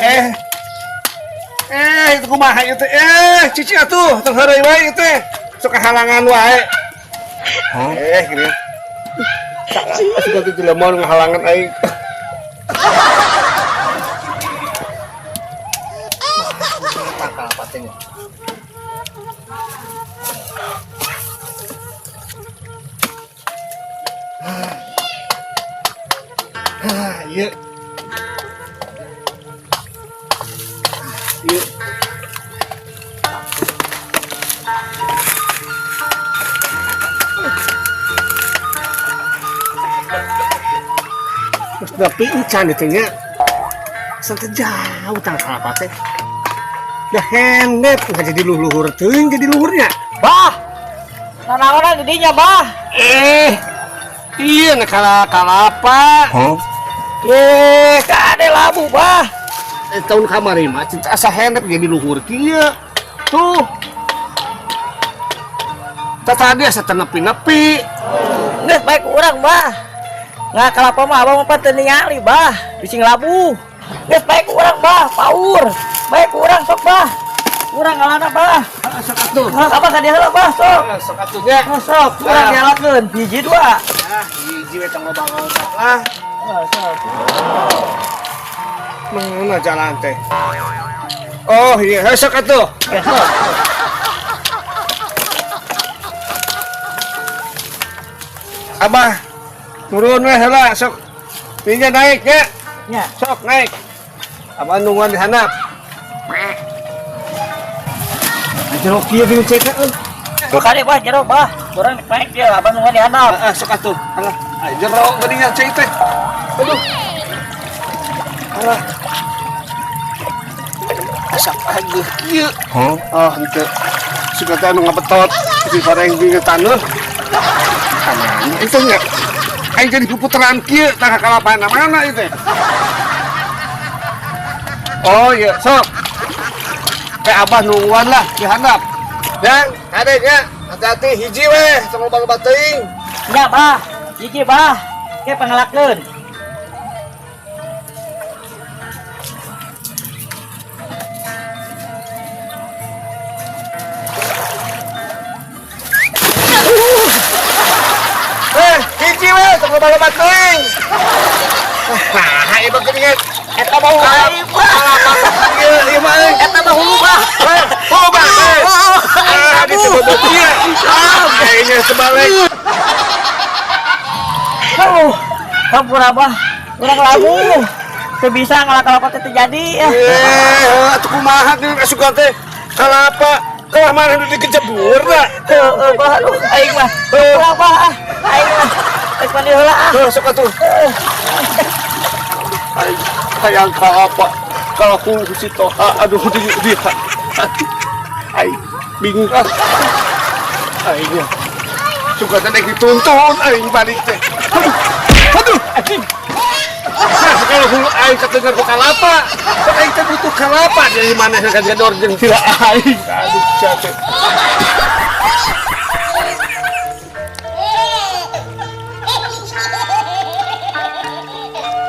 Eh. Eh, itu kumaha ieu teh? Eh, cici atuh, tong heureuy wae ieu teh. Sok halangan wae. Eh, gini. Asup teh jelema nu ngahalangan aing. Tangkal apa teh nya? Ah, iya. Iya. Terus nepi encan itu nya. Sampai jauh tangkal apa teh. Dah hendet nggak jadi luhur teuing jadi luhurnya. Bah. Nanaonan di dinya, Bah. Eh. Iya nek kalapa. Eh, kade labu, Bah. Eh, tahun kamari mah cinta asa hendet jadi luhur kieu. Tuh. Tadi asa teu nepi-nepi. Geus baik urang, Bah. Nggak kalapa mah abah mah teu ningali, Bah. Bising labu. Geus baik urang, Bah. Paur. Baik urang sok, Bah. Urang ngalana, Bah. Ah, sok atuh. Sok apa ka dieu heula, Bah, sok. Ah, sok atuh nya. Oh, sok, urang dialakeun hiji dua. Ah, hiji we tong loba-loba lah. Oh, sok. Mana jalan teh? Oh iya, heuh, sok atuh. Oke, sok. Abah, turun weh heula sok. Dinya naik ya. Nya. Sok naik. Abah nungguan di handap. Jero kieu gini cek euy. Kade, Bah, jero, Bah. Urang naik dia, abah nungguan di handap. Ah, sok atuh. Alah, ah, jero geuningan cek teh. Aduh. Alah. Asa ageuh kieu. Oh, henteu. Suka teh anu ngabetot si goreng di taneuh. Kamana itu nya? Aing jadi puputeran kieu tah kalapana mana itu? Oh iya, sok. Kayak abah nungguan lah di handap. Yang, kade nya, hati-hati hiji weh, tong loba-loba teuing. Nya, Bah. Hiji, Bah. Ke pangalakeun. Eh, hiji weh, tong loba-loba teuing. Nah, ieu mah geuningan. Eta mah hulu aing, Bah. Ieu ieu mah euy. Eta mah hulu, Bah. Eh, oh, bah, eh. Ah, disebut ieu. Aingnya sebalik. Aduh, hampura, Bah. Urang labu. Teu bisa ngalak-kalapa teh teu jadi. Eh, atuh kumaha geuning asup teh? Kalapa? Kalah mana nu dikejebur da? Heueuh, Bah. Aduh, aing mah. Hampura, Bah. Ah, aing mah. Rek mandi heula ah. Heuh, sok atuh. Aing hayang kalapa. Kalau si Toha, aduh di aing bingung ah. Aing ya. Suka teh dek dituntun aing balik teh. Aduh. Aduh, anjing. Nah, kalau hulu aing katengar ku kalapa. Sok aing teh butuh kalapa dari mana ka gedor jeung tira aing. Aduh, sia teh.